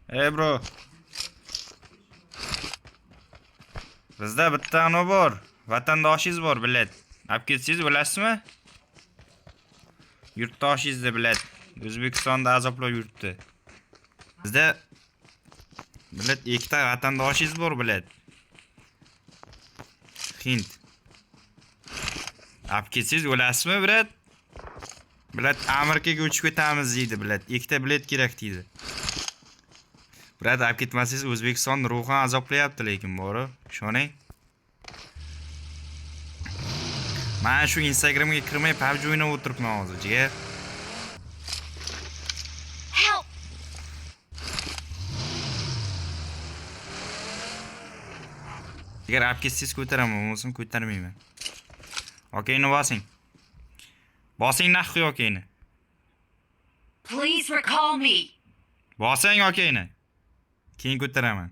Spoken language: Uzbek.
Ey bro. Bizda bitta ano bor. Vatandoshingiz bor, блядь. Olib ketsangiz bilasizmi? Yurtdoshingizni, блядь. O'zbekistonda azoblab yuribdi. Bizda, блядь, ikkita vatandoshingiz bor, блядь. Hind. Olib ketsangiz o'lasizmi, брат? Блядь, Amerikaga uchib ketamiz deydi, блядь. Ikkita bilet kerak deydi. Брат, olib ketmasangiz O'zbekiston ruhan azoblayapti lekin bori. Ishoning. Mana shu Instagramga kirmay PUBG o'ynab o'tiribman hozir, jigar. Help! Jigar, olib ketsangiz ko'taraman, bo'lmasam ko'tarmayman. Okeyni bosing. Bosing нахуй okeyni. Please recall me. Bosing okeyni. Keyin ko'taraman.